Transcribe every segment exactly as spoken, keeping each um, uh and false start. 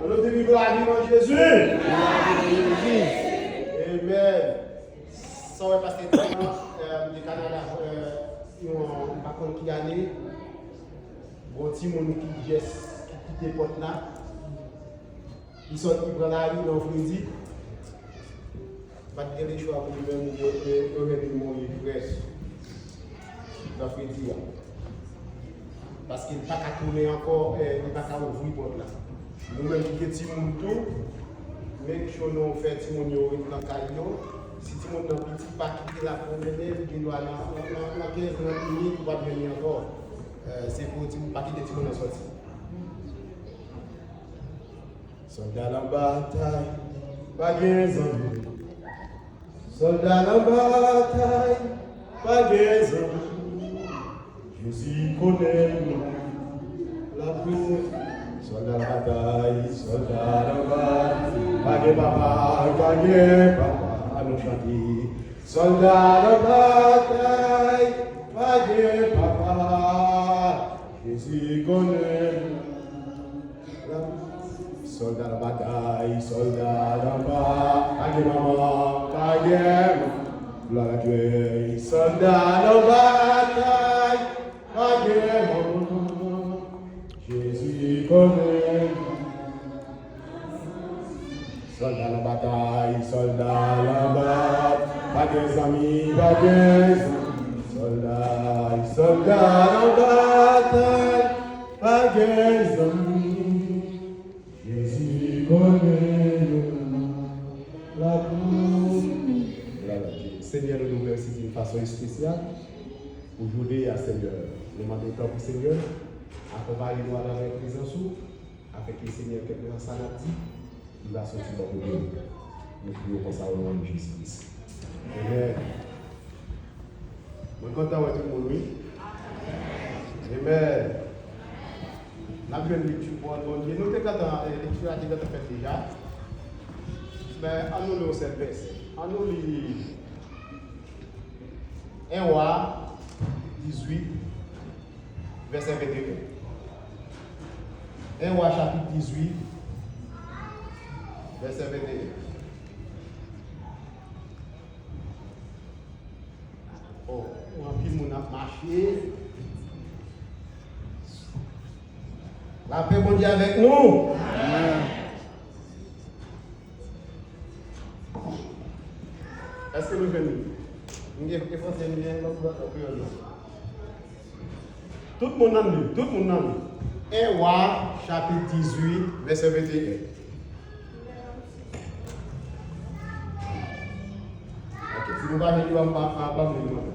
Nou di viv lavi nan Jezi. Amèn. Sa w wè pastè Ethan, euh, de Kanada, euh, yon, m pa konn ki ane, gon timoun ki jès, ki kite pòt la, li sòti pran lari nan fredi. Pa t gen lechwa pou li menm, yo, yo, yo jwenn li mouri frèch nan fredi a. Paske li pa ka tounen ankò, eh, li pa ka ouvri pòt la. Nou menm ki gen timoun tou, make sure nou fè timoun yo ret nan kay yo. Si timoun nan piti, pa kite l ap pwomennen, li gen dwa nan, nan, nan, nan kenz, nan minit, ou p ap jwenn li ankò. Eh, se pou timoun, pa kite timoun nan sòti. Sòlda nan batay, pa gen zanmi. Sòlda nan batay, pa gen zanmi. Jezi konnen nou la pou. Sòlda nan batay, sòlda nan batay, pa gen papa, pa gen papa, ann nou chante. Sòlda nan batay, pa gen papa, Jezi konnen nou. Sòlda nan batay, sòlda nan ba-, pa gen manman, pa gen manman. Glwa a Dye, sòlda nan batay, pa gen manman. Jezi konnen. Sòlda nan batay, sòlda nan batay, pa gen zanmi, pa gen zanmi. Sòlda, sòlda nan batay, pa gen zanmi. Jezi konnen nou la pou. Glwa a Dye. Senyè, nou di w mèsi d'une façon spéciale pou jounen an, Senyè. Nou mande w tanpri, Senyè, akonpaye nou atravè prezans ou, afin ke Senyè, kèlkeswa sa n ap di, li va soti bò kote w. Nou priye w konsa o non de Jezi Kris. Amèn. Mwen kontan wè tout moun, wi. Amèn. N ap jwenn lekti pawòl Bondye. Nou te gentan, eh, lekti a te gentan fèt deja. Men, ann nou li yon sèl vèsè. Ann nou li en Wa dizuit, vèsè venteyen. En Wa chapit dizuit, vèsè venteyen. Oh, anpil moun ap mache. Lapè Bondye avèk nou. Amèn. Èske nou jwenn li? M gen, gen fransè, m gen lòt, lòt, lòt kreyòl yo. Tout moun nan li, tout moun nan li. En Wa, chapit dizuit, vèsè venteyen. Ok, si nou pa jwenn li, ban m, ban m, ban m li, ban m li.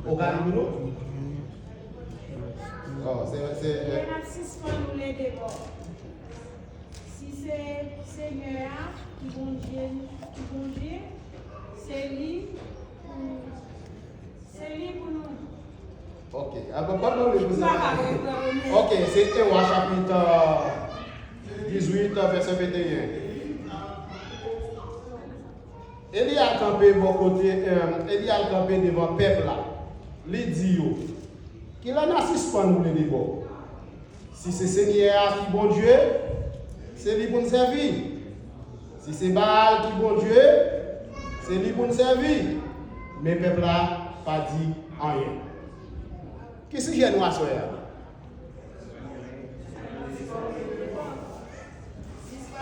Ou ka li pou nou? Oh, se, se, Lè n ap sispann woule de bò. Si se Senyè a ki Bondye, ki Bondye, se li pou, se li pou nou. Ok, a, ban, ban, ban, ban, Ok, se en Wa chapit, euh, dizuit, vèsè venteyen. Eli al kanpe bò kote, eh, Eli al kanpe devan pèp la. Li di yo, "Kilè n a sispann woule de bò? Si se Senyè a ki Bondye, se li pou n sèvi. Si se Baal ki Bondye, se li pou n sèvi." Men pèp la pa di anyen. Ki sijè nou aswè a?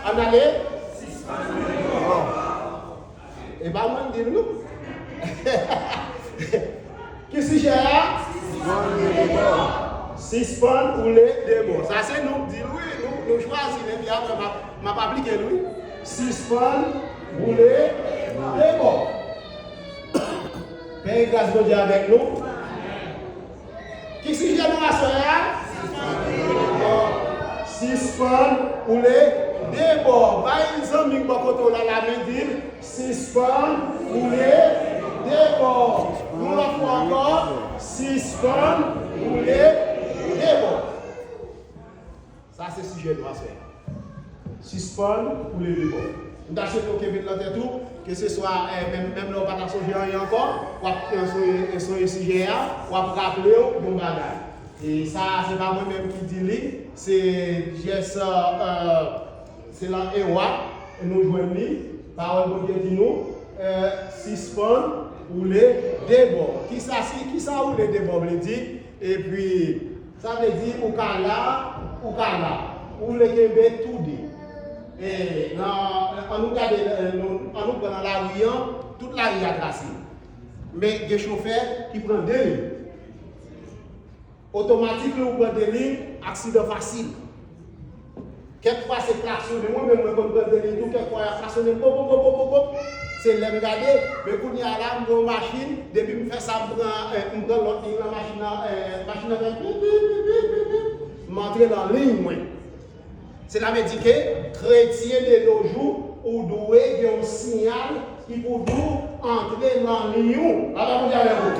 Ann ale? E pa mwen m di l, non. Ki sijè a? Sispann woule de bò. Sa se nou k di l, wi. Nou, nou chwazi l, epi apre m ap, m ap aplike l, wi. Sispann woule de bò. Pè e gras Bondye avèk nou. Ki sijè nou aswè a? Sispann woule de bò. Bay zanmi k bò kote w la lamen, di l, "Sispann woule de bò." Yon lòt fwa ankò, "Sispann woule de bò." Sa se sijè nou aswè a. Sispann woule de bò. M ta swete w kenbe l nan tèt ou, keseswa, eh, menm, menm lè w pa ta sonje anyen ankò, w ap, eh, sonje, eh, sonje sijè a, w ap raple w yon bagay. E sa, se pa mwen menm ki di li, se J S, euh, se nan Ewa nou jwenn li. Pawòl Bondye di nou, euh, sispann woule de bò. Kisa si, kisa woule de bò vle di? Epi, sa vle di ou ka la, ou ka la. Ou vle kenbe tou de. E nan, an nou gade, euh, nou, an nou pran nan lari an, tout lari a trase. Men gen chofè ki pran de liy. Otomatik, lè ou pran de liy, aksidan fasil. Kèk fwa se klaksonnen, mwen menm mwen konn pran de liy tou, kèk fwa y ap klaksonnen, pop, pop, pop, pop, pop, pop. Se lè m gade, men kounye a la, m gen yon machin, depi m fè sa, m pran, eh, m pran lòt liy nan machin nan, eh, machin nan fè pip, pip, pip, pip, pip, pip. M antre nan liy mwen. Sela vle di ke kretyen de nos jours, ou dwe gen yon siyal ki pou di w antre nan liy ou. Papa Bondye avèk ou.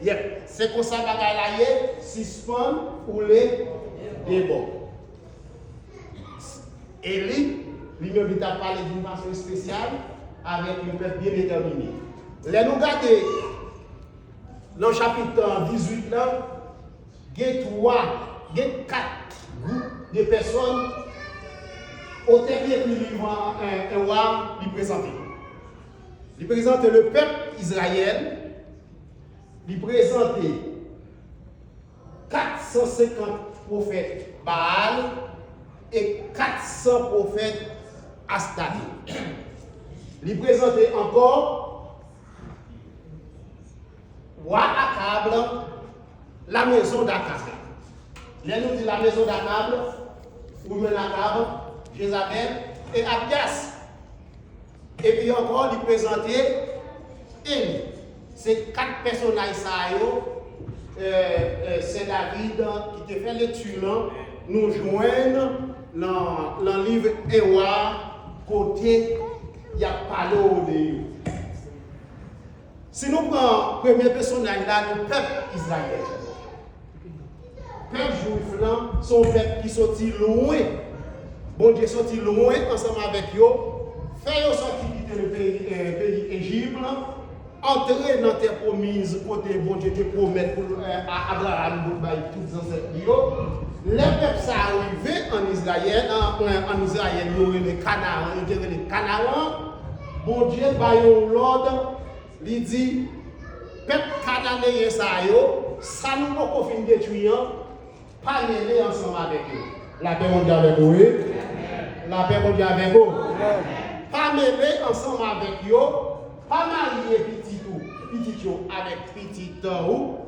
Yep. Se konsa bagay la ye, sispann woule de bò. Eli, li menm, li t ap pale d'une façon spéciale avec yon pèp bien déterminé. Lè nou gade nan chapit dizuit lan, gen twa, gen kat gwoup de pèsòn otè ki ekri liv an, en, en Wa, li prezante. Li prezante le pèp Izrayèl, li prezante kat san senkant pwofèt Baal e kat san pwofèt Astarte. Li prezante ankò wa Akab, la maison d'Akab. Lè nou di la maison d'Akab, ou jwenn Akab, Jezabèl e Abyas. Epi ankò, li prezante Eli. Se kat pèsonaj sa yo, eh, eh, Sè David ki te fè lekti lan, nou jwenn nan, nan liv Ewa, kote y ap pale w de yo. Si nou pran premye pèsonaj la, nou pèp Izrayèl. Pèp jwif lan se yon pèp ki soti lwen. Bondye soti lwen ansanm avèk yo, fè yo sòti kite le peyi, eh, peyi Ejip lan, antre nan tè pwomiz kote Bondye te pwomèt pou, eh, A-, Abraram pou l bay tout zansèt li yo. Lè pèp sa a rive ann Izrayèl, an, an Izrayèl, yo rele Kanaran, yo te rele Kanaran, Bondye bay yon lòd, li di, pèp kananeyen sa yo, sa nou poko fin detwi an, pa mele ansanm avèk yo. Lapè Bondye avèk ou, wi. Lapè Bondye avèk ou. Pa mele ansanm avèk yo, pa marye pitit ou, pitit yo avèk pitit ou.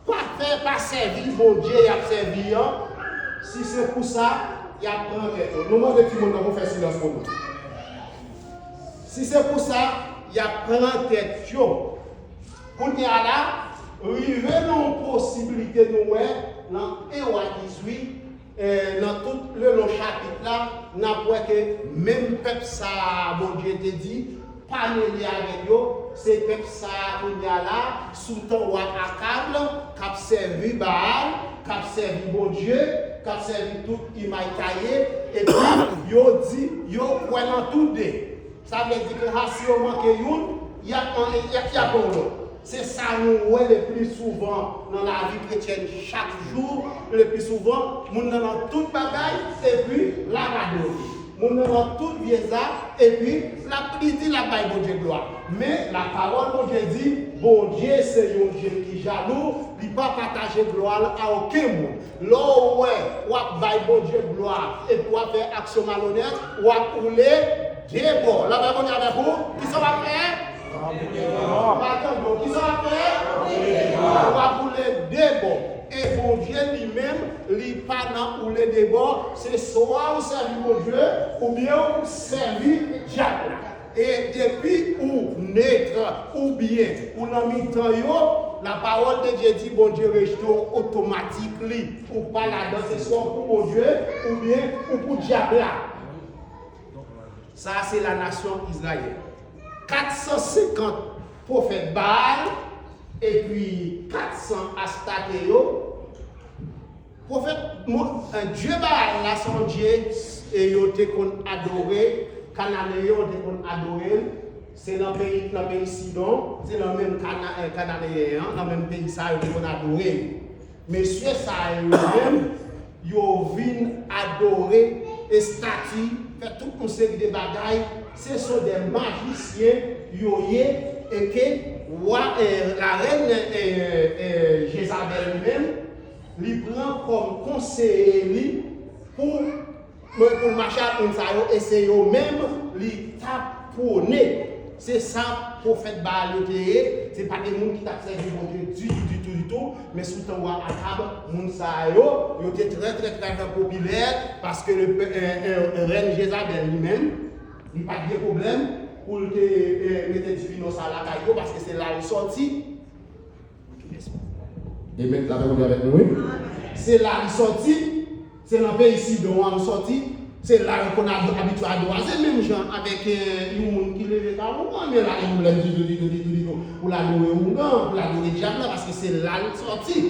Pa fè, pa sèvi Bondye y ap sèvi an, si se pou sa, y ap pran tèt yo. Nou mande timoun nan pou fè silans pou nou. Si se pou sa, y ap pran tèt yo. Kounye a la, rive nan yon posiblite nou wè nan en Wa dizuit, eh, nan tout lelon chapit la, n ap wè ke menm pèp sa a Bondye te di, pa mele avèk yo, se pèp sa a kounye a la, sou tan wa Akab, k ap sèvi Baal, k ap sèvi Bondye, k ap sèvi tout imay taye, epi yo di yo kwè nan tou de. Sa vle di ke ha, si yo manke youn, y ap, y ap, y ap yon lòt. Se sa nou wè le pli souvan nan lavi kretyèn chak jou. Le pli souvan, moun nan nan tout bagay, epi l ap adore. Moun nan nan tout vye zak, epi l ap, li di l ap bay Bondye glwa. Men, lapawòl Bondye di, Bondye se yon Dye ki jalou, li pa pataje glwa l a okenn moun. Lè w wè w ap bay Bondye glwa epi w ap fè aksyon malonèt, w ap woule de bò. Lapè Bondye avèk ou. Kisa w ap fè? W ap woule de bò. Pa tande w. Kisa w ap fè? W ap woule de bò. E Bondye li menm, li pa nan woule de bò. Se swa w sèvi Bondye, oubyen w sèvi dyab la. E depi ou net, oubyen ou nan mitan yo, lapawòl de Dye di Bondye rejte w otomatikli. Ou pa ladan, se swa w pou Bondye, oubyen ou pou dyab la. Sa a se la nasyon Izrayèl. Kat san senkant pwofèt Baal, epi kat san Astate yo, Pwofèt, mo-, eh, Dye Baal la se yon dye, e yo te konn adore, Kananeyen yo te konn adore l. Se nan peyi, nan peyi Sidon, se nan menm Kana-, eh, Kananeyen an, nan menm peyi sa yo te konn adore l. Mesye sa yo menm, yo vin adore estati, fè tout yon seri de bagay. Se son de majisyen yo ye, e ke wa, eh, la rèn, eh, eh, Jezabèl li menm, li pran kòm konseye li pou Mwen, pou l mache ak moun sa yo, e se yo menm li t ap pwone. Se sa pwofèt Baal yo te ye. Se pa te moun ki t ap sèvi Bondye ditou, ditou, ditou. Men sou tan wa Akab, moun sa yo, yo te trè, trè, trè, trè popilè, paske le, eh, eh, rèn Jezabèl li menm, li pa t gen pwoblèm pou l te, eh, mete difinon sa lakay yo, paske se la l sòti. E mèt lapè Bondye avèk nou, wi. Se la li sòti, se nan peyi Sidon an li sòti, se la yo konn ado-, abitye adore. Se menm jan avèk, eh, yon moun ki leve kawou an, men la gen pwoblèm ditou, ditou, ditou, ditou, pou l adore oungan, pou l adore dyab la, paske se la l sòti.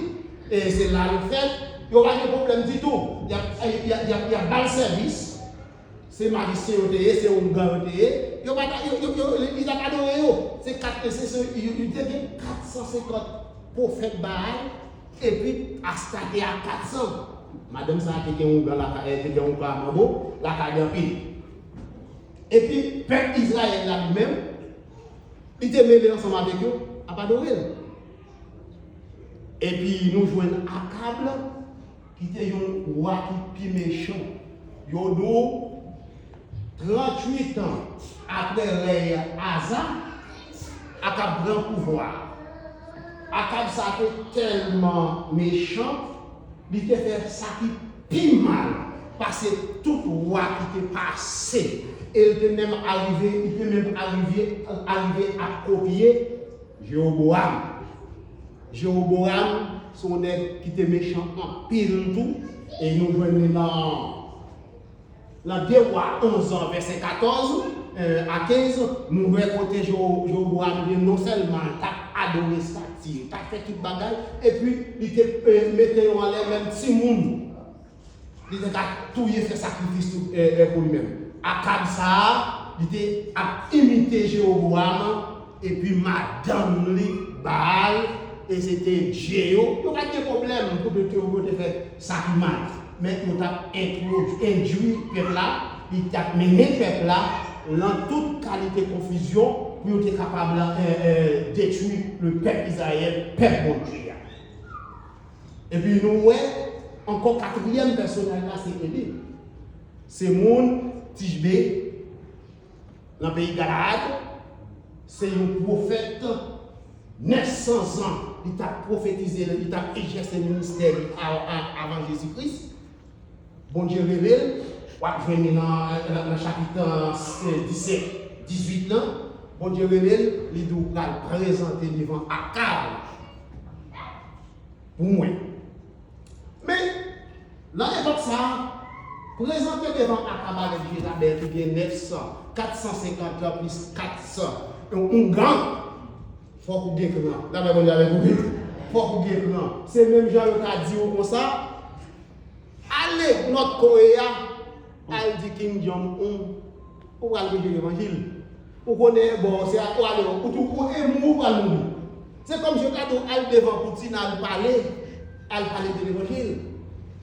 E se la l fèt, yo pa gen pwoblèm ditou. Y ap, y ap, y ap, y ap ba l sèvis. Se majisyen yo te ye, se oungan yo te ye. Yo pa ta, yo, yo, yo, li t ap adore yo. Se kat, se, se, yo, yo te gen kat san senkant pwofèt Baal, epi Astarte a kat san. Madanm sa a te gen oungan lakay, eh, te gen oungan a manbo lakay li anpil. Epi pèp Izrayèl la li menm, li te mele ansanm avèk yo, ap adore l. Epi nou jwenn Akab la, ki te yon wa ki pi mechan. Yo di w, tranntuit an apre rèy Aza, Akab pran pouvwa. Akab sa te tèlman mechan, li te fè sa ki pi mal pase tout wa ki te pase. E l te menm arive, li te menm arive, arive ap kopye Jewobowam. Jewobowam se yon nèg ki te mechan anpil tou, e nou jwenn li nan, nan de Wa onz an, vèsè katòz, eh, a kenz, nou wè kote Jewo-, Jewobowam li non sèlman l t ap adore estati, l t ap fè tout bagay, epi li te, eh, mete yo anlè menm timoun. Li te ka touye, fè sakrifis tou, eh, eh, pou li menm. Akab sa a, li te ap imite Jewobowam, epi madanm li, Baal, e se te dye yo. Yo pa t gen pwoblèm pou yo te, yo te fè sa ki mal. Men yo t ap entwodui, endui pèp la, li t ap mennen pèp la nan tout kalite konfizyon pou yo te kapab, eh, eh, detwi le pèp Izrayèl, pèp Bondye a. Epi nou wè ankò katriyèm pèsonaj la se Eli. Se moun Tishbe nan peyi Galaad, se yon pwofèt nèf san zan, li t ap pwofetize, li t ap egzèse ministè li a, a, avan Jezi Kris. Bondye rele l, w ap jwenn li nan, nan, nan chapit, eh, disèt, dizuit lan. Bondye rele l, li di w pral prezante devan Akab pou mwen. Men, nan epòk sa a, prezante devan Akab avèk Jezabèl ki gen nèf san, kat san senkant an plis kat san, yon oungan, fòk ou gen kran. Lapè Bondye avèk ou, wi. Fòk ou gen kran. Se menm jan yo ka di w konsa, ale Nòt Koreya, al di Kim Jong Un, ou pral preche levanjil. Ou konnen, bon, se a, ou ale, ou tou, ou e mou, ou pral mouri. Se kòmsi yo ta di w al devan Poutine, al pale, al pale de levanjil.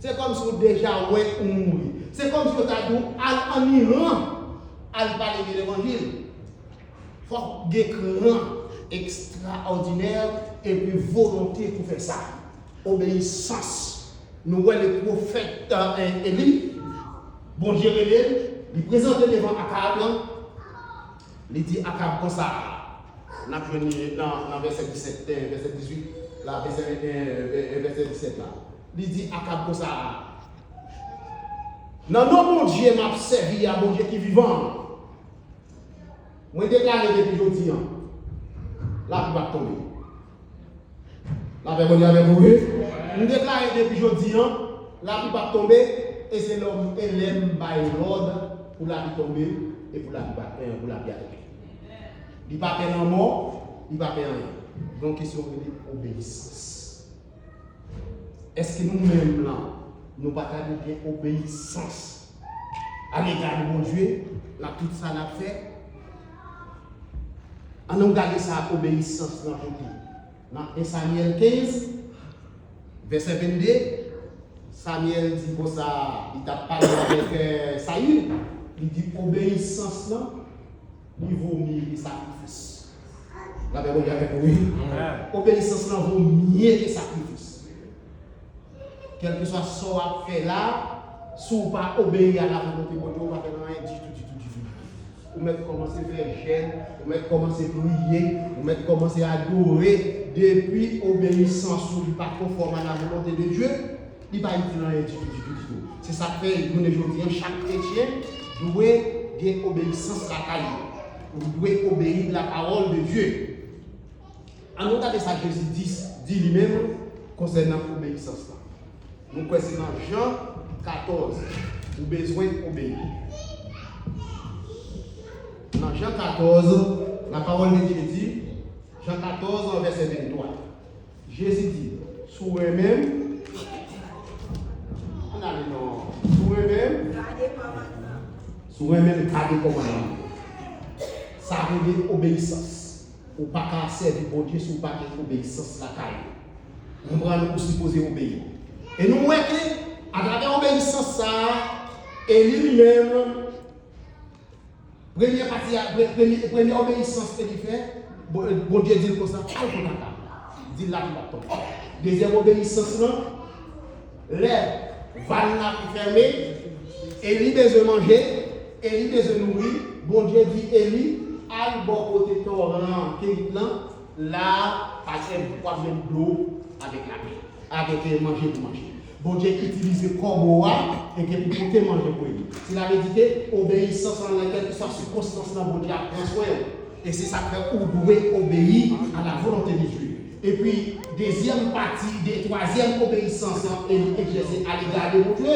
Se kòmsi w deja wè ou mouri. Se kòmsi yo ta di w al ann Iran, al pale de levanjil. Fòk gen kran ekstraòdinè epi volonte pou fè sa. Obeyisans. Nou wè le pwofèt, eh, Eli, Bondye rele l, li prezante devan Akab lan, li di Akab konsa, n ap jwenn li nan, nan vèsè disèt, eh, vèsè dizuit la, vèsè, eh, eh, vèsè disèt la. Li di Akab konsa, nan non Bondye m ap sèvi a, Bondye ki vivan an, mwen deklare depi jodi an, lapli p ap tonbe. Lapè Bondye avèk ou, wi. M deklare depi jodi an, lapli p ap tonbe, e se lè m, e lè m bay lòd pou lapli tonbe, e pou lapli pa, e pou lapli a tonbe. Li pa pè lanmò, li pa pè anyen. Gen yon kesyon rele obeyisans. Èske nou menm lan, nou pa ta dwe gen obeyisans alega de Bondye nan tout sa n ap fè? Ann nou gade sa obeyisans lan pote. Nan en Samyèl kenz, Vèsè vennde, Samyèl di konsa, li t ap pale avèk, eh, Sayil, li di, obeyisans lan, li vo mye ke sakrifis. Lapè Bondye avèk ou, wi. Obeyisans lan vo mye ke sakrifis. Kèlkeswa sa w ap fè la, si w pa obeyi a la volonte Bondye, ou pa fè anyen ditou, ditou, ditou. Ou mèt kòmanse fè jèn, ou mèt kòmanse priye, ou mèt kòmanse adore, depi obeyisans ou li pa konfòm a la volonte de Dye, li pa itil anyen ditou, ditou, ditou. Se sa k fè, jounen jodi a, chak kretyen dwe gen obeyisans lakay li. Ou dwe obeyi la parole de Dieu. Ann nou gade sa Jezi di, di li menm konsènan obeyisans lan. Nou kwè se nan Jan katòz, ou bezwen obeyi. Nan Jan katòz, la parole de Dieu di, Jan katòz, vèsè venntwa. Jezi di, si w renmen m, ann ale non, si w renmen m, si w renmen m, gade kòmandman. Sa rele obeyisans. Ou pa ka sèvi Bondye si w pa gen obeyisans lakay ou. Konprann, ou sipoze obeyi. E nou wè ke, atravè obeyisans sa a, Eli li menm, premye pati a, pre-, premye, premye obeyisans ke li fè, Bon-, Bondye di l konsa, al kot Akab. Di l lapli p ap tonbe. Dezyèm obeyisans lan, lè vàn la pou fèmen, Eli bezwen manje, Eli bezwen nouri, Bondye di Eli, al bò kote toran Kerit lan, la a, w ap jwenn dlo avèk lapen, avèk, eh, manje pou manje. Bondye itilize kòbo a, e ke pou pote manje pou Eli. Sila vle di ke obeyisans lan nan kèlkeswa sikonstans lan, Bondye ap pran swen w. E se sa k fè ou dwe obeyi a la volonte de Dye. Epi, dezyèm pati, de, twazyèm obeyisans lan, Eli egzèse alega de Bondye.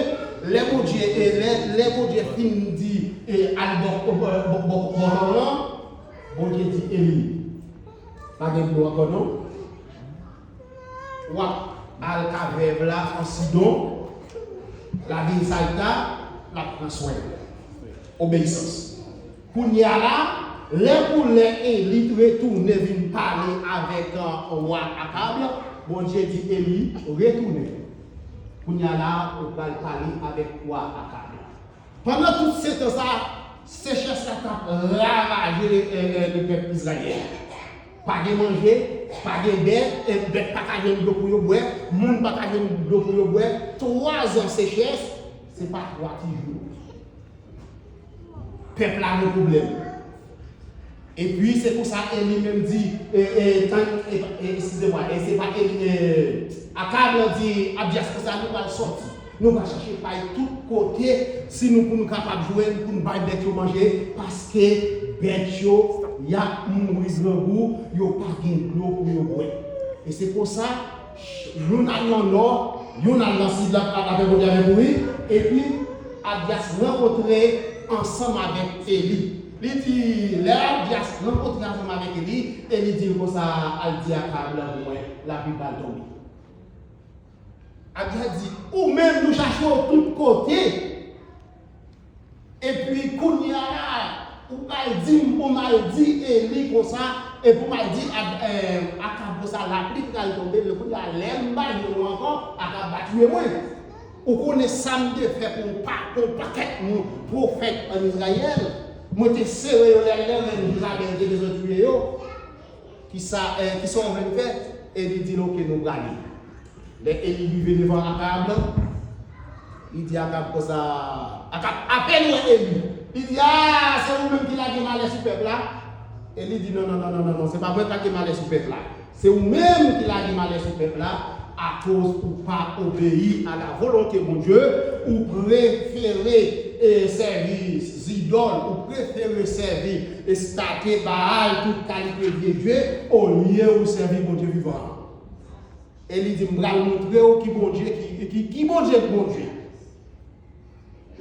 Lè Bondye, e lè, lè Bondye fin di, e al bò, bò, bò, bò, bò toran, Bondye di Eli, pa gen dlo ankò non. W ap al kay vèv la an Sidon, lavil Sarepta, l ap pran swen w. Obeyisans. Kounye a la, lè pou lè Eli retounen vin pale avèk, uh, wa Akab, Bondye di Eli, retounen. Kounye a la, ou pral pale avèk wa Akab. Pandan tout se tan sa, sechès la t ap ravaje le, eh, eh, lepèp Izrayèl. Pa gen manje, pa gen bèt, eh, bèt pa ka jwenn dlo pou yo bwè, moun pa ka jwenn dlo pou yo bwè. Twa zan sechès, se pa twa ti jou. Pèp la gen pwoblèm. Epi, se konsa Eli menm di, e, e, tan, e, e, eskize mwa, e se pa Eli, e, Akab di Abyas konsa, nou pral sòti. Nou pral chache pay tout kote, si nou, pou nou kapab jwenn, pou nou bay bèt yo manje, paske bèt yo, y ap mouri grangou, yo pa gen dlo pou yo bwè. E se konsa, youn al nan nò, youn al nan sid la, la, lapè Bondye avèk ou, wi. Epi, Abyas rankontre ansanm avèk Eli. Li di, lè Abyas rankontre ansanm avèk Eli, Eli di l konsa, al di Akab la pou mwen, lapli pral tonbe. Abyas di, ou menm nou chache w tout kote. Epi kounye a la, ou pral di m, ou mal di Eli konsa, epi ou mal di Ab-, eh, Akab konsa, lapli pral tonbe, lè kounye a, lè m pa jwenn ou ankò, Akab va tiye mwen. Ou konnen sa m te fè pou yon pa-, pou yon pakèt moun, pwofèt ann Izrayèl. Mwen te sere yo lè, lè rèn Jezabèl te bezwen tiye yo. Kisa, eh, kisa w vle m fè? Eli di l, oke, nou prale. Lè Eli rive devan Akab, li di Akab konsa, Akab apèn wè Eli. Li di, a, se ou menm ki lage malè sou pèp la? Eli di, non, non, non, se pa mwen k lage malè sou pèp la. Se ou menm ki lage malè sou pèp la, akoz ou pa obeyi a la volonte Bondye, ou prefere, eh, sèvi zidòl, ou prefere sèvi estati Baal, tout kalite vye dye, olye ou sèvi Bondye vivan an. Eli di, m pral montre w ki Bondye, ki, ki, ki Bondye k Bondye.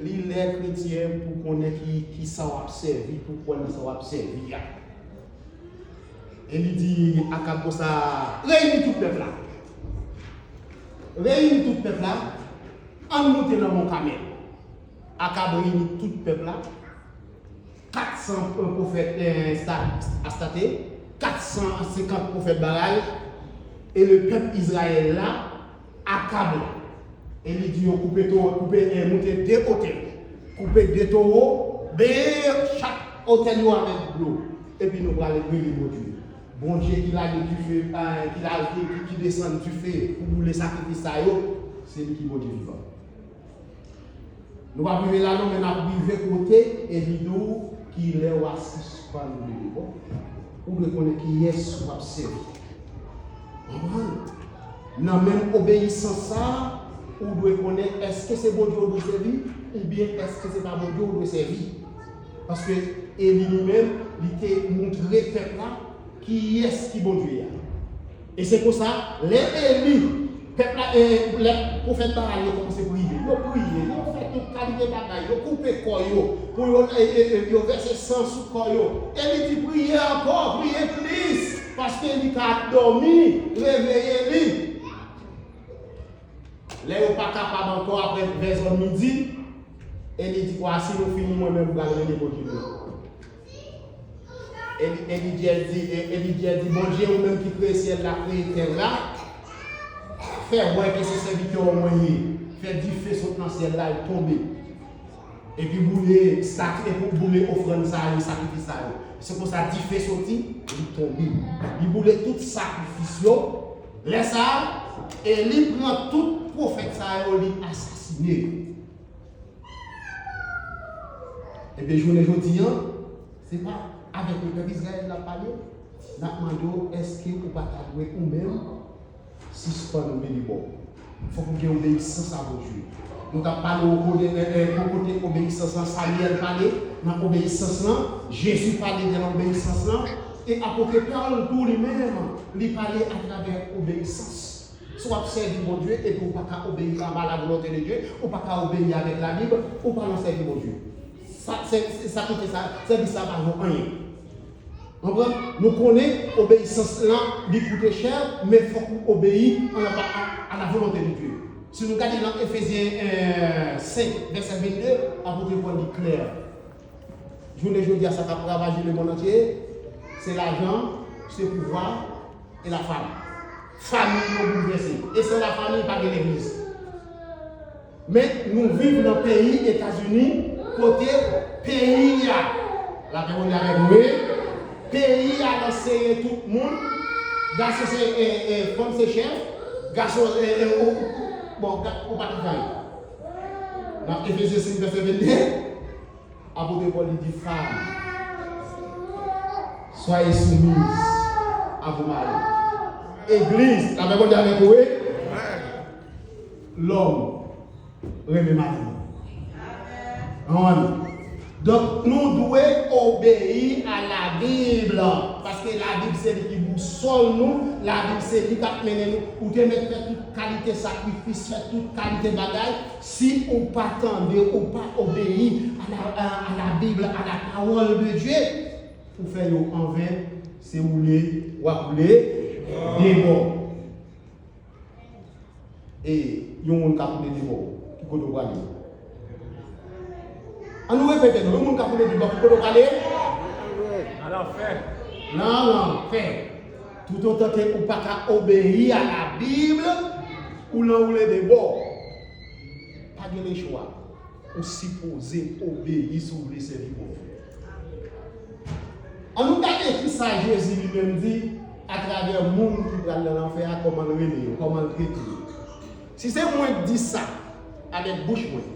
Li lè kretyen pou konnen ki, ki sa w ap sèvi, pou kwè nan sa w ap sèvi a. Eli di Akab konsa, reyini tout pèp la. Reyini tout pèp la, ann moute nan Mont Kamèl. Akab reyini tout pèp la, kat san pwofèt, eh, Sta-, Astarte, kat san senkant pwofèt Baal, e le pèp Izrayèl la, Akab. E li di yo, koupe towo, koupe, eh, moute de otèl. Koupe de towo, benyen chak otèl yo avèk dlo. Epi nou prale rele Bondye. Bondye ki lage dife, eh, ki lage, ki, ki desann dife pou boule sakrifis sa yo, se li ki Bondye vivan. Nou p ap rive la non, men n ap rive kote Eli di w kilè w a sispann rele Bondye. Ou dwe konnen kiyès w ap sèvi. Konprann? Nan menm obeyisans sa a, ou dwe konnen èske se Bondye w dwe sèvi, oubyen èske se pa Bondye w dwe sèvi. Paske Eli li menm, li te montre pèp la kiyès ki Bondye a. E se konsa, lè Eli, pèp la, e, lè pwofèt Baal yo kòmanse priye, yo priye, yo fè tout kalite bagay, yo koupe kò yo, pou yo, e, e, e, yo vèse san sou kò yo. Eli di, priye ankò, priye plis, paske li ka ap dòmi, reveye li. Lè yo pa kapab ankò, apre vè zòn midi, Eli di, kwa, si nou fini, mwen menm, m pral rele Bondye nou. Eli, Eli Dyè di, e, Eli Dyè di, Bondye, ou menm ki kreye syèl la, kreye tè la, fè wè ke se sèvitè w mwen ye. Fè dife sot nan syèl la, l tonbe. Epi boule sati, epi boule ofrann sa yo, sakrifis sa yo. Se konsa dife soti, li tonbe. Li boule tout sakrifis yo. Lè sa a, Eli pran tout pwofèt sa yo, li asasine yo. Ebyen, jounen jodi a, se pa avèk le pèp Izrayèl n ap pale, n ap mande w, èske ou pa ta dwe ou menm sispann rele Bondye? Fòk ou gen obeyisans a Bondye. Nou t ap pale w kote, e, e, kote obeyisans lan, Samyèl pale nan obeyisans lan, Jezi pale de nan obeyisans lan, e apot Pòl tou li menm, li pale atravè obeyisans. Si w ap sèvi Bondye epi w pa ka obeyi a la volonte de Dye, ou pa ka obeyi avèk Labib, ou pa nan sèvi Bondye. Sa, sè-, sè-, sakrifis sa, sèvis sa pa vo anyen. Konprann? Nou konnen obeyisans lan, li koute chè, men fòk ou obeyi a la, a, a la volonte de Dye. Si nou gade nan Efezyen, eh, senk, vèsè vennde, apot Pòl li klè. Jounen jodi a, sa k ap ravaje lemonn antye, se lajan, se pouvwa, e lafanmi. Fanmi yo boulvèse. E san lafanmi, pa gen legliz. Men, nou viv nan peyi Etazini, kote peyi a, lapè Bondye avèk nou, wi, peyi a anseye tout moun, gason se, e, e, fanm se chèf, gason, e, e, ou, ou, bon, ga-, ou pa tout fanmi. Nan Efezyen senk, vèsè vennde, Apot Pòl li di, Femme, soyez soumises à vos maris. Egliz, lapè Bondye avèk ou, wi. Lòm, renmen madanm ou. Amen. Donk, nou dwe obeyi a Labib, paske Labib se li ki bousòl nou, Labib se li k ap mennen nou. Ou te mèt fè tout kalite sakrifis, fè tout kalite bagay, si ou pa tande, ou pa obeyi a la, a, a la Bible, à la parole de Dieu, ou fè yo anven, se woule w ap woule de bò. E yon moun k ap woule de bò, ki kote w prale? An nou repete non, yon moun k ap woule de bò, ki kote w prale? Nan lanfè. Nan lanfè. Toutotan ke ou pa ka obeyi a la Bib, ou nan woule de bò. Pa gen lechwa. Ou sipoze obeyi si w vle sèvi Bondye. An nou gade kisa Jezi li menm di atravè moun ki pral nan lanfè a, kòman l rele yo, kòman l trete yo. Si se mwen k di sa avèk bouch mwen,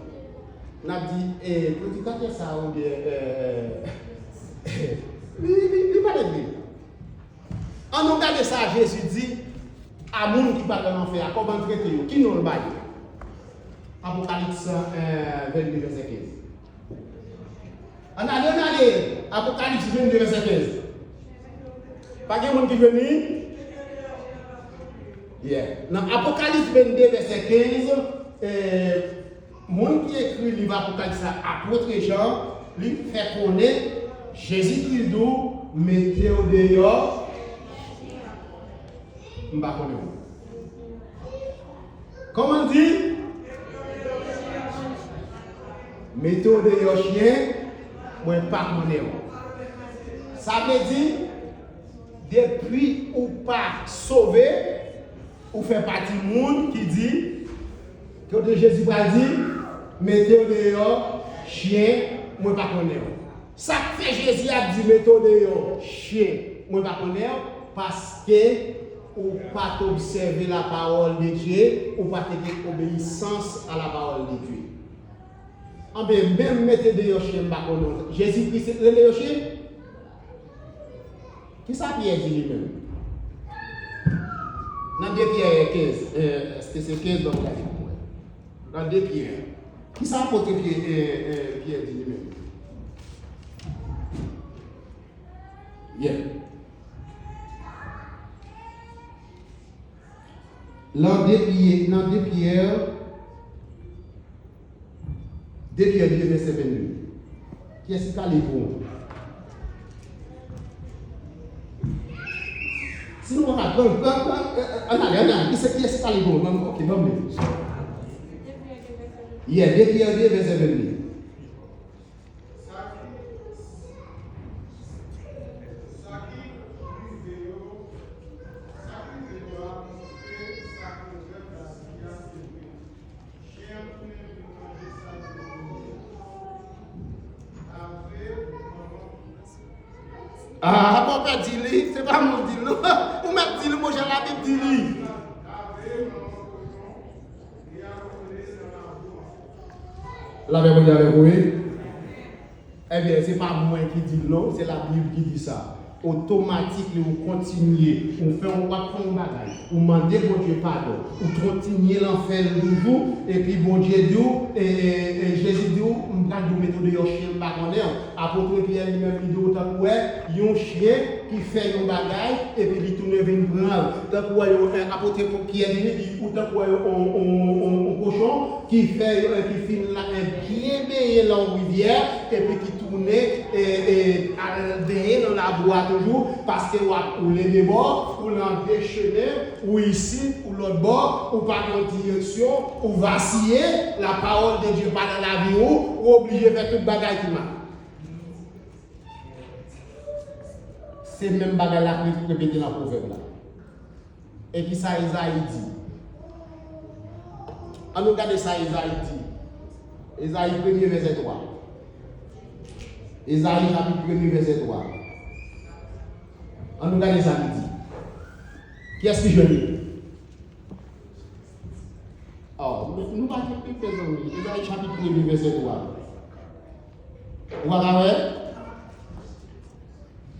n ap di, eh, predikatè sa a, oubyen, eh, li, li, li pale vre. An nou gade sa Jezi di a moun ki pral nan lanfè a, kòman l trete yo, ki non l ba yo. Apokalips, eh, vennde, vèsè kenz. Ann ale, ann ale, Apokalips vennde, vèsè kenz. Pa gen moun ki jwenn li? Yeah. Nan Apokalips vennde, vèsè kenz, eh, moun ki ekri liv Apokalips la, apot Jan, li fè konnen Jezi Kris di w, mete yo deyò, m pa konnen w. Kòman l di? Mete w deyò, chyen, mwen pa konnen w. Sa vle di, depi ou pa sove, Ou fè pati moun ki di, kote Jezi pral di, mete w deyò, chen, mwen pa konnen w. Sa k fè Jezi ap di, mete w deyò, chen, mwen pa konnen w, paske ou pa t obsève la parole de Dieu, ou pa te gen obeyisans a la parole de Dieu. Anben, menm mete deyò chen, m pa konnen w. Jezi Kris rele yo chen? Kisa Pyè di li menm? Nan de Pyè kenz, eh, èske se kenz, donk, la, nan de Pyè. Kisa apot Pyè, eh, eh, Pyè di li menm? Yeah. Nan de Pyè, nan de Pyè, de Pyè de vèsè vennde. Kiyès ki ka li pou mwen? Si nou pa ka pran, pran, pran, eh, eh, ann ale, ann ale. Kiyès, kiyès ki ka li pou mwen? Ok, ban m li. Yeah, de Pyè de vèsè vennde. Ah, konpè di li, se pa mwen di l non. Ou mèt di li, monchè, Labib di li. Lapè Bondye avèk ou, wi. Ebyen, se pa mwen ki di l non, se Labib ki di sa. Otomatik li ou kontinye, ou fè yon, w ap fè yon bagay, ou mande Bondye padon, ou kontinye lan fè l toujou, epi Bondye di w, e, e, e Jezi di w, m pral di w mete w deyò chen, m pa konnen w. Apot Pyè li menm li di w tankou wè yon chen ki fè yon bagay, epi li tounen vin pran l. Tankou wè yon, e, apot Pyè li di ou tankou wè yon, yon, yon, yon, yon kochon, ki fè yo, e, ki fin la, e, byen benyen lan yon rivyè, epi ki tounen, e, e, al benyen nan labou a toujou, paske w ap woule de bò, ou lan de chemen, ou isit, ou lòt bò, ou pa gen direksyon, ou vasiye, la parole de Dieu pa nan lavi ou, ou oblije fè tout bagay ki mal. Se menm bagay la ki repete nan Pwovèb la. E kisa Ezayi di? An nou gade sa Ezayi di. Ezayi premye vèsè twa. Ezayi chapit premye vèsè twa. An nou gade sa li di. Kiyès ki jwenn li? Oh, nou, nou pa gen pèp, mezanmi. Ezayi chapit premye vèsè twa. Ou pa ka wè?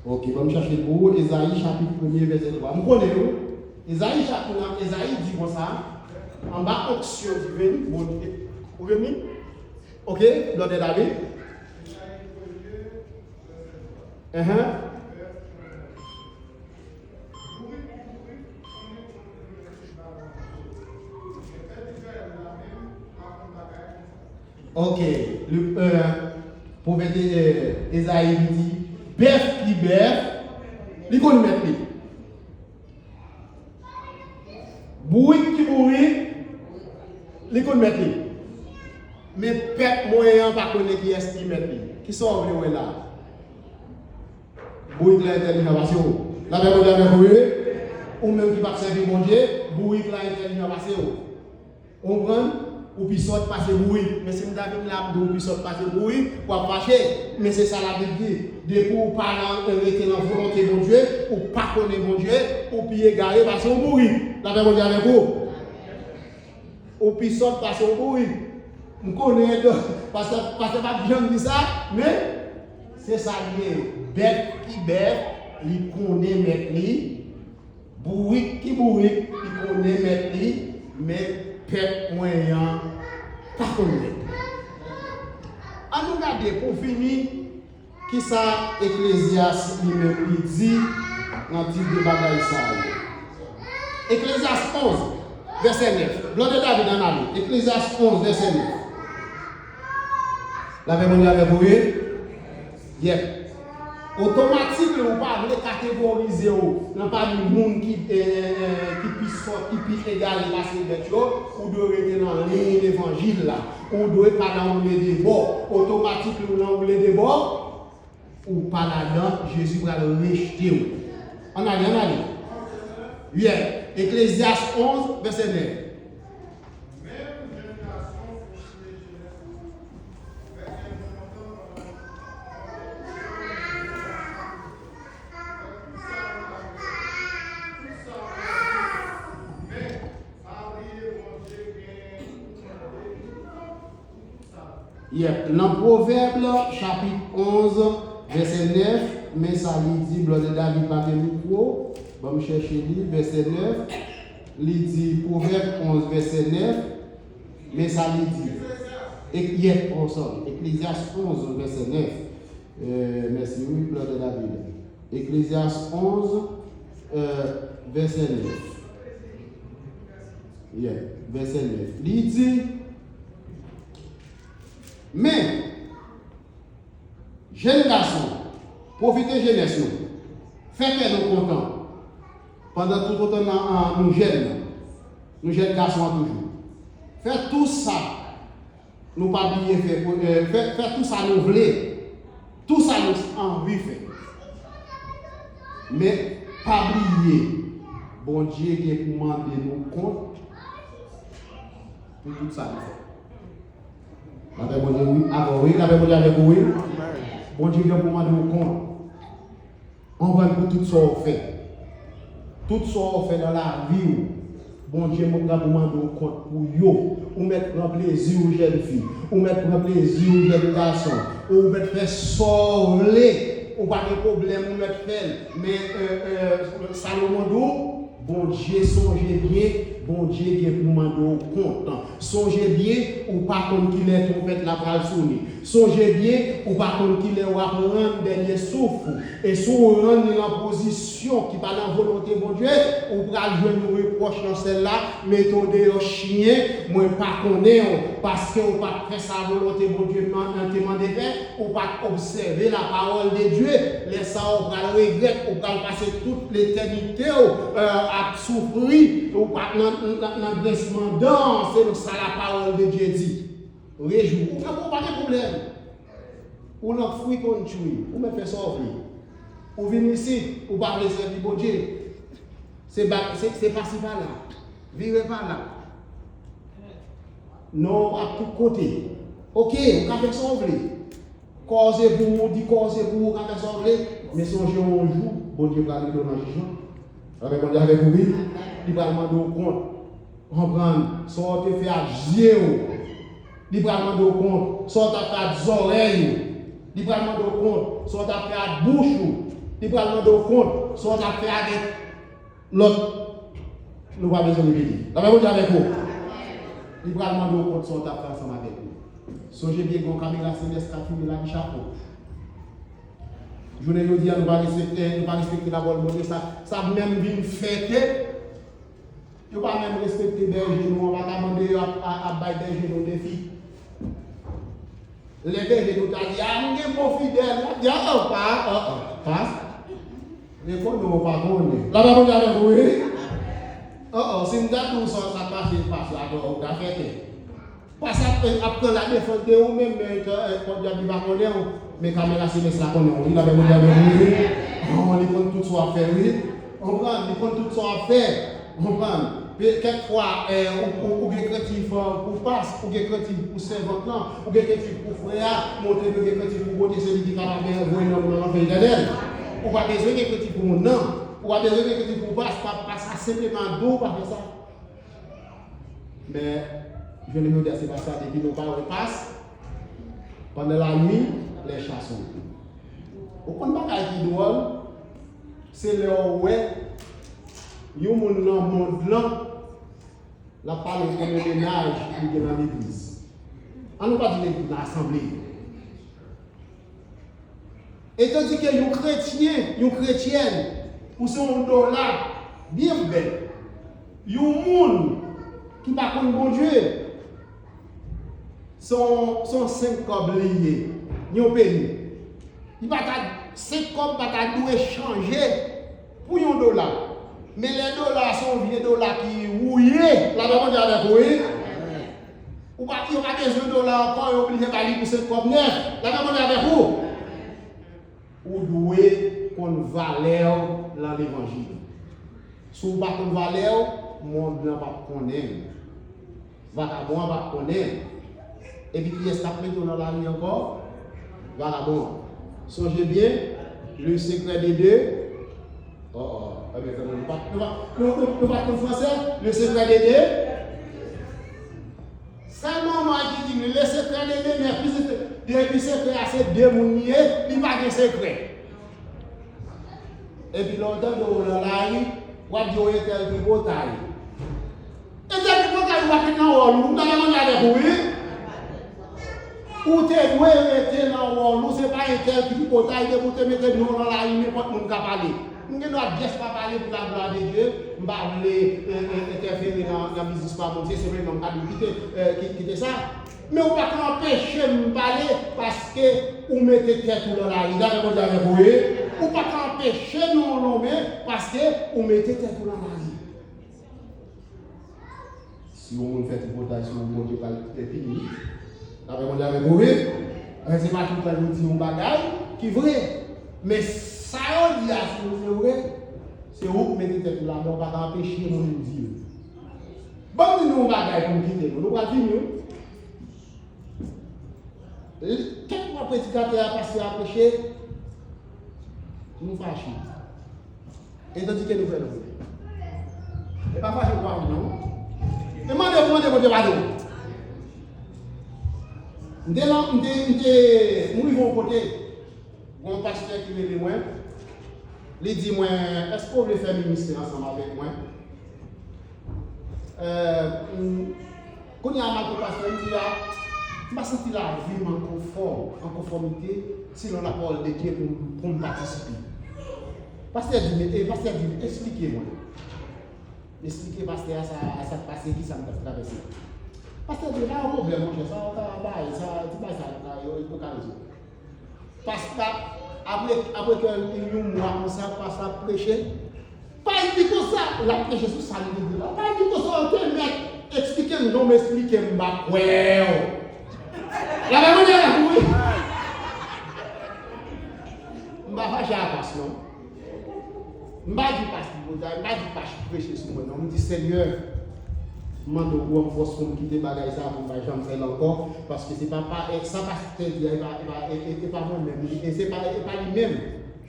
Ok, ban m chache pou ou. Ezayi chapit premye vèsè twa. M konnen nou. Ezayi chapit, nan Ezayi di konsa, anba onksyon diven, Bondye. Ou vle m li? Ok, Blòdè David. Enhen. Ok, le, euh, pwofèt, euh, Ezayi li di, bèf ki bèf, li konn mèt li. Bourik ki bourik, li konn mèt li. Men pèp mwen an pa konnen kiyès ki mèt li. Kisa w vle wè la? Bourik la entèlijan pase w. Lapè Bondye avèk ou, wi. Ou menm ki p ap sèvi Bondye, bourik la entèlijan pase w. Ou konprann? Ou pi sòt pase bourik. Men si m ta vin la, m di w pi sòt pase bourik, w ap fache. Men se sa Labib di. Depi w pa nan, rete nan volonte Bondye, ou pa konnen Bondye, ou pi egare pase yon bourik. Lapè Bondye avèk ou. Ou pi sòt pase yon bourik. M konnen, pastè, pastè p ap janm di sa, men se sa l ye. Bèf ki bèf, li konnen mèt li. Bourik ki bourik, li konnen mèt li, men pèp mwen an pa konn mèt li. Ann nou gade pou fini, kisa Eklezyas li menm li di nan tit de bagay sa yo. Eklezyas onz, vèsè nèf. Blòdè David, ann ale. Eklezyas onz, vèsè nèf. Lapè Bondye avèk ou, wi. Yèp. Otomatik, ou pa vle kategorize w nan pami moun ki, eh, eh, ki pi sòt, ki pi egare pase bèt yo, ou dwe rete nan liy levanjil la. Ou dwe pa nan woule de bò. Otomatik, ou nan woule de bò, ou pa ladan, Jezi pral rejte w. Ann ale, ann ale. Yeah. Eklezyas onz, vèsè nèf. Menm jèn gason pwofiye jenès ou, fè kè nou kontan pandan nou ap fè tout sa nou ta vle. Tout sa w ap fè, men pa bliye Bondye gen pou mande nou kont pou tout sa nou fè. Yep. Nan Pwovèb, chapit onz, vèsè nèf, men sa li di, Blòdè David pa gen mikwo, ban m chèche li, vèsè nèf, li di, Pwovèb onz, vèsè nèf, men sa li di. Ek-, yep, oh, sorry, Eklezyas onz, vèsè nèf. Euh, mèsi, wi, Blòdè David. Eklezyas onz, euh, vèsè nèf. Yeah, vèsè nèf. Li di, men, jèn gason, pwofite jenès nou. Fè kè nou kontan. Pandan toutotan nan, an, nou jèn nan. Nou jèn gason an toujou. Fè tou sa nou pa bliye fè, eh, fè, fè tou sa nou vle, tou sa nou anvi fè. Men, pa bliye, Bondye gen pou mande nou kont pou tout sa nou fè. Lapè Bondye, wi, avè w, wi, lapè Bondye avèk ou, wi. Bondye gen pou mande w kont. Konprann pou tout sa w fè. Tout sa w fè nan lavi w, Bondye mwen pral pou mande w kont pou yo. Ou mèt pran plezi w, jèn fi. Ou mèt pran plezi w, jèn gason. Ou mèt fè sa w vle. Ou pa gen pwoblèm, ou mèt fè l. Men, euh, euh, Salomon di w, Bondye, sonje byen, Bondye gen pou mande w kont. Sonje byen, ou pa konn kilè twonpèt la pral sone. Sonje byen, ou pa konn kilè w ap rann dènye souf ou. E si w rann li nan pozisyon ki pa nan volonte Bondye, ou pral jwenn yon repwòch nan syèl la, mete w deyò chen, mwen pa konnen w, paske w pa t fè sa volonte Bondye man-, te mande fè, ou pa t obsève la parole de Dieu. Lè sa a, ou pral regrèt, ou pral pase tout letènite w, euh, ap soufri, ou pa nan, nan, nan grensman dan, selon sa la parole de Dieu di. Rejwi w. Ou pa, ou pa gen pwoblèm. Ou nan free country, ou mèt fè sa w vle. Ou vin isit, ou pa vle sèvi Bondye. Se ba-, se, se pasi pala. Vire pala. Non, ap tout kote. Oke, ou ka fè sa w vle. Kò w se pou ou, di kò w se pou ou, ou ka fè sa w vle. Men sonje yon jou, Bondye pral rele w nan jijman. Avèk Bondye avèk ou, wi. Li pral mande w kont. Konprann, sa w te fè ak zye w. Li pral mande w kont, sa w t ap fè ak zòrèy ou. Li pral mande w kont, sa w t ap fè ak bouch ou. Li pral mande w kont, sa w t ap fè avèk lòt. Nou pa bezwen repete. Lapè Bondye avèk ou. Li pral mande w kont, sa w t ap fè ansanm avèk li. Sonje byen, gen yon kamera selès k ap filme lavi chak moun. Jounen jodi a, nou pa respekte, nou pa respekte lapawòl Bondye. Sa, sa menm vin fè ke yo pa menm respekte bèje nou an, pa ka mande yo ap, ap, ap bay bèje nou defi. Lè bèje nou ta di, "A, m gen bon fidèl," y ap di, "A, a, pa, a, a, pa sa." Men konnen w pa konnen. Lapè Bondye avèk ou, wi. A, a, si m ta di w sa, sa k pase, pase, atò, ou ta fè kè. Pase ap, ap pran ladefans de ou menm, men, eh, pòdyab li pa konnen w, men kamera selès la konnen w, wi, lapè Bondye avèk ou, wi. An, li konn tout sa w ap fè, wi. Konprann, li konn tout sa w ap fè. Konprann. Pe-, kèk fwa, eh, ou, ou, ou gen krentif, eh, pou pas, ou gen krentif pou sèvant lan, ou gen krentif pou frè a, montre ke w gen krentif pou Bondye, se li ki kapab, eh, voye nanm ou nan lanfè etènèl. Ou pa bezwen gen krentif pou moun nan. Ou pa bezwen gen krentif pou pas, pa, pas la senpleman di w pa fè sa. Men, jounen jodi a, se pa sa, depi nou pa wè pas, pendant la nuit, les chats sont. Ou konn bagay ki dwòl, se lè w wè yon moun nan mond lan, l ap pale w konbyen mennaj li gen nan legliz. An nou pa di legliz, nan asanble. E tandike yon kretyen, yon kretyèn, ou se yon dola byen bèl. Yon moun ki pa konn Bondye, se yon, se yon senk kòb li ye, yon peni. Li pa ta, senk kòb pa ta dwe chanje pou yon dola. Men lè dola se yon vye dola ki wouye, lapè Bondye avèk ou, wi. Ou pa, yo pa bezwen dola ankò, yo oblije ba li pou senk kòb nèf. Lapè Bondye avèk ou. Ou dwe konn valè w nan levanjil. Si w pa konn valè w, mond lan p ap konnen l. Vagabon an p ap konnen l. Epi kiyès k ap mete w nan lari ankò? Vagabon an. Sonje byen, le secret de deux. Oh, oh, ebyen, nou pa, nou pa, nou, nou, nou pa konn fransè? Le secret de deux. Sèlman mwen ki di, le secret de deux, men pi se, depi sekrè a se de moun li ye, li pa gen sekrè. Epi lè w tande w nan lari, w ap di w entèl tripotay. Entèl tripotay ou pa fèt nan wòl ou, m ta ka manje avèk ou, wi. Ou te dwe rete nan wòl ou, se pa entèl tripotay, depi w te mete non w nan lari, nenpòt moun ka pale. M gen dwa just pa pale pou la gloire de Dieu, m pa vle, e, e, entèfere nan, nan biznis pa moun, se sèlman m pa vle kite, e, ki-, kite sa. Men ou pa ka anpeche m pale paske ou mete tèt ou nan lari. Dapre Bondye avèk ou, wi. Ou pa ka anpeche non w lonmen paske ou mete tèt ou nan lari. Si yon moun fè tripotay sou ou, Bondye pral pini. Dapre Bondye avèk ou, wi. Men se pa tout tan nou di yon bagay ki vre. Men sa yo di a, si se vre, se ou k mete tèt ou ladan, ou pa ka anpeche moun di l. Ban m di nou yon bagay pou m kite nou. Nou pral fini, wi. Kèk fwa predikatè a, pastè a preche, nou fache. E tandike nou fè l vre. E pa fache pou pa vin non. E mande pou mande Bondye padon. M te lan, m te, m te, m rive yon kote. Gon pastè ki rele mwen, li di mwen, èske w vle fè ministè ansanm avèk mwen? Euh, m, kounye a, m ap di pastè, m di a, m pa santi lavi m an konfòm, an konfòmite selon lapawòl de Dye pou m, pou m patisipe. Pastè di, men, e, pastè di, eksplike mwen. M eksplike pastè a sa, sa k pase, ki sa m t ap travèse. Pastè di, pa yon pwoblèm, monchè, sa, sa, bay, sa, ti bay sa, yo, yo ka rezoud. Pastè, apre, apre ke yon mwa konsa, pastè ap preche, pa di konsa, l ap preche sou sa li te di la. Pa di konsa, ou te mèt eksplike m, non, m eksplike m, m pa kwè w. La pa mande la, wi. M pa fache a pastè, non. M pa di pastè, m pa di pastè preche sou mwen, non. M di, Senyè, m mande w pou w ban m fòs pou m kite bagay sa a, pou m pa janm fè l ankò, paske se pa, pa, e, sa pastè di a, e pa, e pa, e, e, e pa mwen menm, e se pa, e pa li menm.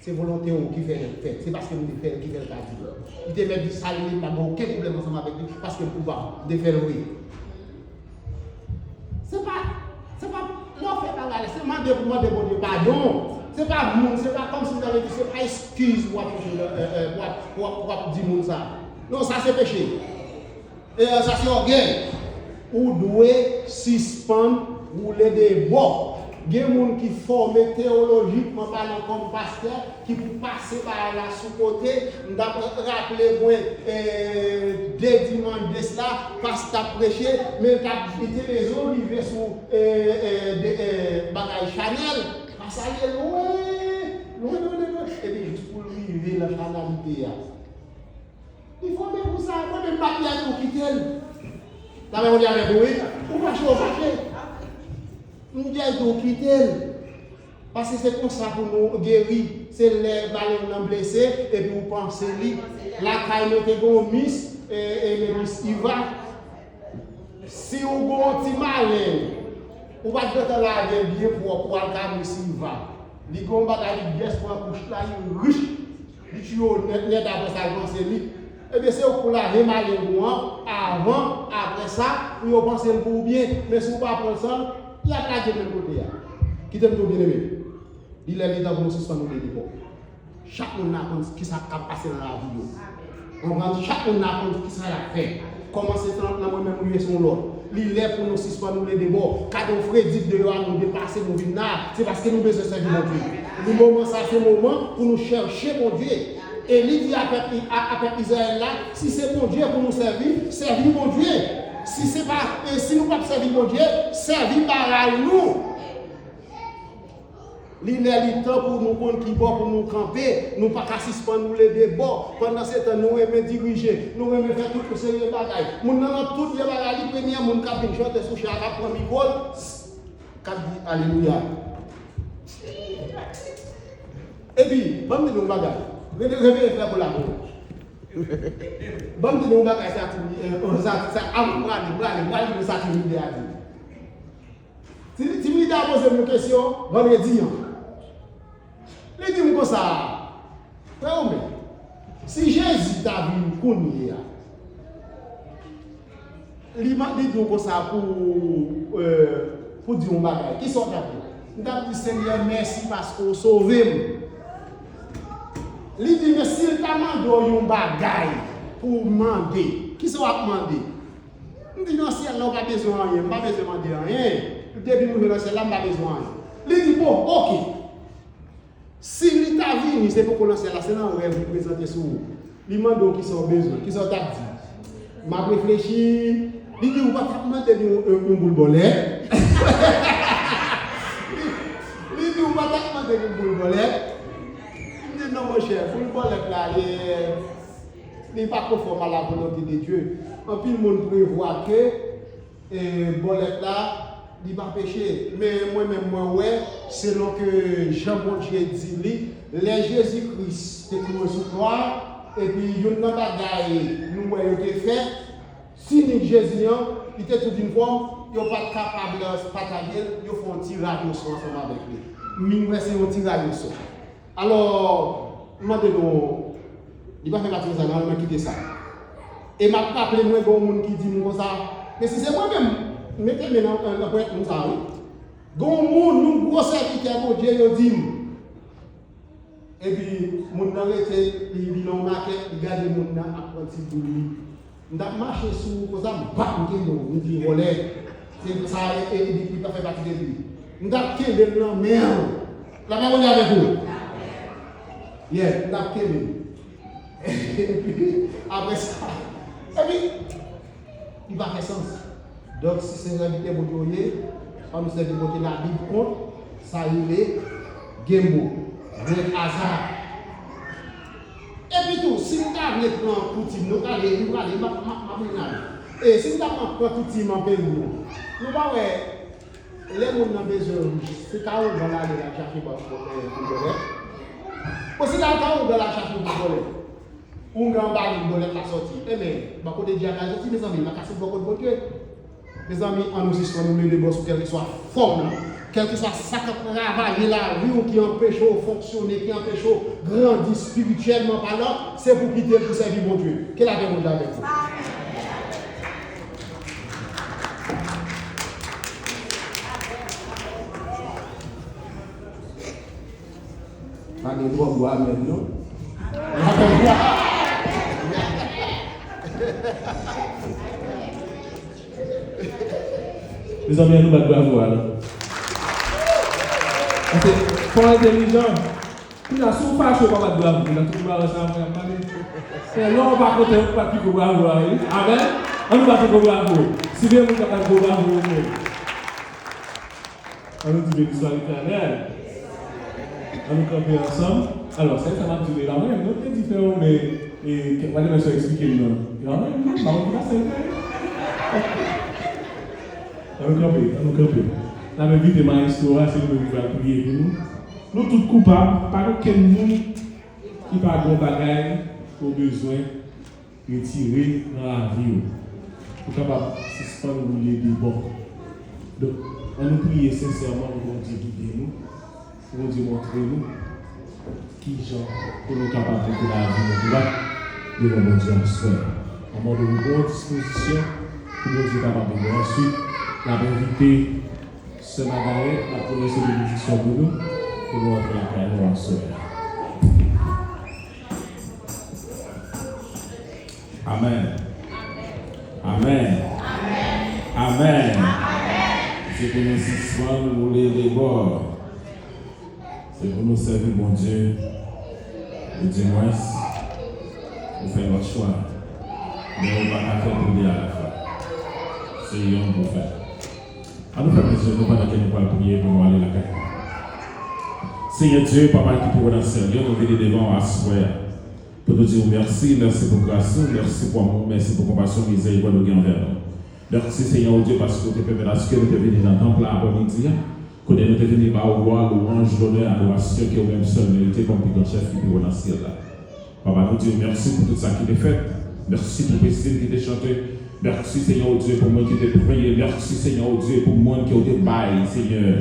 Se volonte w ki fè l fèt. Se paske m te fè l ki fè l ka di l. Li te mèt di sa li vle, m pa gen okenn pwoblèm ansanm avèk li, paske m koupab. M te fè l vre. Se pa, se pa, lè w fè bagay, se mande pou mande Bondye padon. Se pa moun, se pa kòmsi m ta vle di, se pa eskiz pou w ap chèche, e, e, pou w ap, pou w ap, pou w ap di moun sa. Non, sa se peche. E sa se ògèy. Ou dwe sispann woule de bò. Gen moun ki fòme teyolojikman palan kòm pastè, ki pou pase bagay la sou kote. M t ap raple mwen, e, de dimanch de sila, pastè ap preche, men l t ap vite rezon rive sou, e, e, de, e, bagay chanèl. Pastè ale lwen, lwen, lwen, lwen, lwen. Epi jis pou l rive nan chanalite a. Li fòme pou sa, mwen menm m ap di a tou kite l. Sa fè Bondye avèk ou, wi. Ou fache, ou fache. M di a tou kite l. Paske se konsa pou nou geri. Se lè maleng nan blese, epi ou panse li. Lakay mwen te gen yon mis, e, e, le mis Iva. Si w gen yon ti maleng, ou pa t gentan lave l byen pwòp, ou al ka mis Iva. Li gen yon bagay, li dyès pran kouch la, li rich. Li tiye w nèt, nèt, apre sa, l panse li. Ebyen, se ou k pou lave maleng ou an avan, apre sa, pou yo panse l pou ou byen. Men si w pa pran san, y ap lage l menm kote a. Kite m di w, byeneme, li lè li tan pou nou sispann woule de bò. Chak moun nan konn kisa k ap pase nan lavi yo. Konprann? Chak moun nan konn kisa y ap fè. Kòmanse nan, nan mwen menm rive sou yon lòt. Li lè pou nou sispann woule de bò. Gade yon fredi deyò a nou depase nou vin la. Se paske nou bezwen sèvi Bondye. Li moman sa se moman pou nou chèche Bondye. E li di a pèp, a, a pèp Izrayèl la, si se Bondye pou nou sèvi, sèvi Bondye. Si se pa, e si nou p ap sèvi Bondye, sèvi bagay nou. Li lè li tan pou nou konn ki bò pou nou kanpe. Nou pa ka sispann woule de bò. Pandansetan, nou renmen dirije. Nou renmen fè tout yon seri de bagay. Moun nan nan tout vye bagay li, premye moun k ap vin chante sou cha a, k ap pran mikwo l, k ap di alelouya. Epi, ban m di nou yon bagay. Reveye, reveye frè kolabo. Ban m di nou yon bagay sa, ti, eh, sa, sa, avan m prale, prale, prale, sa ti lidè a di. Ti, ti lidè a poze m yon kesyon vandredi an. Li di m konsa, frè Omen, si Jezi ta vin kounye a, li, li di w konsa pou, eh, pou di yon bagay, kisa w t ap di? M t ap di, Senyè, mèsi paske w sove m. Li di, men si l ta mande w yon bagay pou w mande, kisa w ap mande? M di, nan syèl la, w pa bezwen anyen, m pa bezwen mande anyen. Depi m rive nan syèl la, m pa bezwen anyen. Li di, bon, oke. Si li ta vini, se poko nan syèl la, se nan rèv li prezante sou ou. Li mande w kisa w bezwen, kisa w t ap di? M ap reflechi. Li di, ou pa t ap mande li yon, yon, yon boul bòlèt? Li di, ou pa t ap mande li yon boul bòlèt? M di, non, monchè, boul bòlèt la, e, li pa konfòm a la volonte de Dye. Anpil moun prevwa ke, e, bòlèt la, li pa peche. Men mwen menm, mwen wè, selon ke jan Bondye di li, lè Jezi Kris te kouye sou kwa, epi youn nan bagay nou wè yo te fè, sinik Jezi an, li te tout yon fòm, yo pa t kapab pataje l, yo fè yon ti radyo son ansanm avèk li. M vin wè se yon ti radyo son. Alò, m mande nou, li pa fè pati de sa, non, men kite sa. E m ap raple mwen, gen yon moun ki di m konsa, men si se mwen menm, mete men nan, nan pwent moun sa a, wi. Gen yon moun, yon gwo sèvitè Bondye, yo di m. Epi, moun nan rete, li vin nan yon makèt, li gade moun nan ap pran ti boul li. M t ap mache sou ou konsa, m bak, m kenbe w, m di vòlè. Se sa, e, e, e, li pa fè pati de li. M t ap kenbe l nan men an. Lapè Bondye avèk ou. Yeah, m t ap kenbe l. Epi, apre sa, epi, li pa fè sans. Donk, si se sèvitè Bondye w ye, ann nou sèvi Bondye, Labib kont sa rele genbo, gen aza. Epi tou, si m ta vle pran koutim, nou prale, nou prale, m ap, m ap, m ap vin ale. E si m ta pran, pran koutim an Perou, nou pa wè, lè moun nan bezwen wouj, se ka ougan l ale la chache ba, eh, pou bòlèt. Ou se la ka ougan l al chache pou bòlèt. Ougan ba li bòlèt la sòti. Enben, bò kote dyab la sòti, mezanmi, l pa ka sot bò kot Bondye. Mezanmi, ann nou sispann woule de bò sou kèlkeswa fòm nan. Kèlkeswa sa k ap travay lavi w, ki anpeche w fonksyone, ki anpeche w grandi espirityèlman palan, se pou kite l pou sèvi Bondye. Ke lapè Bondye avèk ou. Pa gen twòp gwo amèn, non. Mezanmi, ann nou bat bravo a, non. Paske fò entèlijan. Kounye a, si w fache, w pa bat bravo. Kounye a, tout moun sa mwen ap pale. Se lè w pa kontan, w pa bat piko bravo a, wi. Amèn. Ann nou bat piko bravo. Si gen moun k ap bat piko bravo, yo menm. Ann nou di, beni swa Letènèl. Ann nou kanpe ansanm. Alò, se sa m ap di la, mwen menm, nou te di fè yon, men, e, kèk pa de mèsyon eksplike m nan. E la, mwen menm, pa konn ki pase, men. Ann nou kanpe, ann nou kanpe. N ap envite mayestwo a, se li menm ki pral priye pou nou. Nou tout koupab, pa gen okenn moun ki pa gen yon bagay ke w bezwen retire nan lavi w, pou w kapab sispann woule de bò. Donk, ann nou priye sensèman pou Bondye gide nou, pou Bondye montre nou kijan pou nou kapab mete lavi nou dwat devan Bondye aswè a. Nan moman nou pran dispozisyon pou Bondye kapab ede nou. Answit, n ap envite Sè Magarèt, n ap pwononse benediksyon pou nou, pou nou antre lakay nou aswè a. Amèn. Amèn. Amèn. Se pou nou sispann woule de bò. Se pou nou sèvi Bondye. Ou di mwens, ou fè lòt chwa. Men ou pa ka fè tou de alafwa. Se yonn pou fè. Ann nou fèmen je nou pandan ke nou pral priye pou nou ale lakay nou. Senyè Dye, Papa ki pi wo nan syèl yo, nou vini devan w aswè a pou nou di w mèsi, mèsi pou gras ou, mèsi pou amou, mèsi pou konpasyon, mizèrikòd ou gen anvè nou. Mèsi, Senyè, o Dye, paske w te pèmèt aske nou te vini nan tanp la aprèmidi a, kote nou te vini ba w glwa, louwanj, lonè, adorasyon ke ou menm sèl merite kòm pi gran chèf ki pi wo nan syèl la. Papa, nou di w mèsi pou tout sa ki te fèt. Mèsi pou Christine ki te chante. Mèsi, Senyè, o Dye, pou moun ki te priye. Mèsi, Senyè, o Dye, pou moun ke w te bay, Senyè.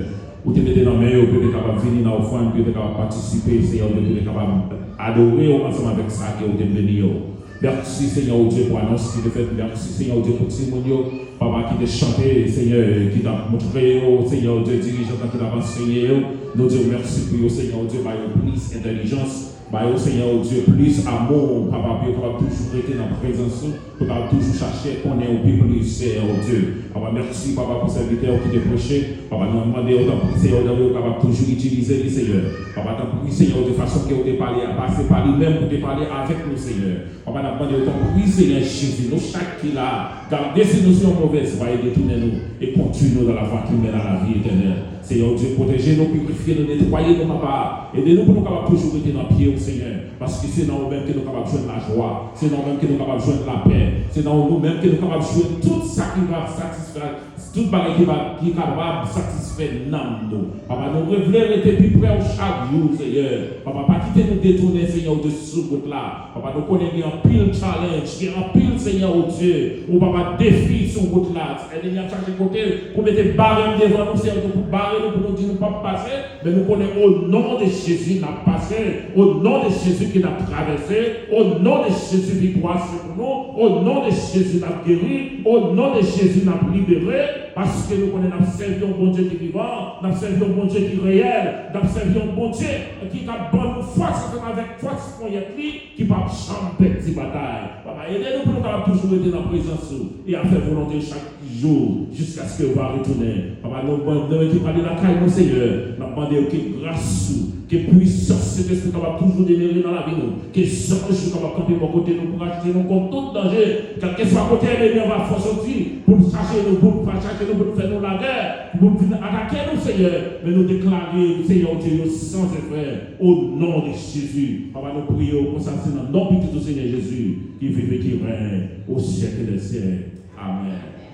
Ou te mete nan men yo pou yo te kapab vini nan ofrann, pou yo te kapab patisipe, Senyè, o Dye, pou yo te kapab adore w ansanm avèk sa ke w te beni yo. Mèsi, Senyè, o Dye, pou anons ki te fèt. Mèsi, Senyè, o Dye, pou timoun yo, papa, ki te chante, Senyè, ki t ap montre yo, Senyè, o Dye, dirijan ki t ap ansenye yo. Nou di w mèsi pou yo, Senyè, o Dye, ba yo plis entèlijans. Ba yo, Senyè, o Dye, plis amou, papa, pou yo kapab toujou rete nan prezans ou, pou yo kapab toujou chache konnen ou pi plis, Senyè, o Dye. Papa, mèsi, papa, pou sèvitè ou ki te preche. Papa, nou mande yo, tanpri, Senyè, o Dye, yo kapab toujou itilize li, Senyè. Papa, tanpri, Senyè, o Dye, fason ke ou te pale a, pase pa li menm pou te pale avèk nou, Senyè. Papa, n ap mande yo, tanpri, Senyè Jezi, nou chak ki la, gade si nou se yon movèz vwa e detounen nou, e kondui nou dans la voie qui mène à la vie éternelle. Senyè, o Dye, pwoteje nou, pirifye nou, netwaye nou, papa. Ede nou pou nou kapab toujou rete nan pye w, Senyè. Paske se nan ou menm ke nou kapab jwenn lajwa. Se nan ou menm ke nou kapab jwenn lapè. Se nan ou menm ke nou kapab jwenn tout sa ki va satisfè, tout bagay ki va, ki kapab satisfè nanm nou. Papa, nou vle rete pi pre w chak jou, Senyè. Papa, pa kite nou detounen, Senyè, o Dye, sou wout la. Papa, nou konnen gen anpil challenge, gen anpil, Senyè, o Dye, ou papa, defi sou wout la. Ènmi ap chache kote pou mete barèm devan nou, Senyè, pou bare nou, pou nou di nou p ap pase. Men nou konnen, o non de Jezi, n ap pase. O non de Jezi ke n ap travèse. O non de Jezi, viktwa se pou nou. O non de Jezi, n ap geri. O non de Jezi, n ap libere. Paske nou konnen n ap sèvi yon Bondye ki vivan. N ap sèvi yon Bondye ki reyèl. N ap sèvi yon Bondye ki ka ban nou fòs ansanm avèk fòs ponyèt li, ki p ap janm pèdi batay. Papa, ede nou pou nou kapab toujou rete nan prezans ou e a fè volonte w chak jou, jiskaske ou va retounen. Papa, nou ban nou ki prale lakay nou, Senyè, n ap mande w ke gras ou, ke pwisans Sentespri kapab toujou demere nan lavi nou, ke zanj ou kapab kanpe bò kote nou pou rachte nou kont tout danje, kèlkeswa kote ènmi an va fè soti pou l chache nou, pou l chache nou, pou l fè nou lagè, pou l vin atake nou, Senyè. Men nou deklare, Senyè, ou te yo san efè, o non de Jezi. Papa, nou priye w konsa, se nan non pitit ou, Senyè Jezi, ki viv e ki règne au siècle des siècles. Amèn.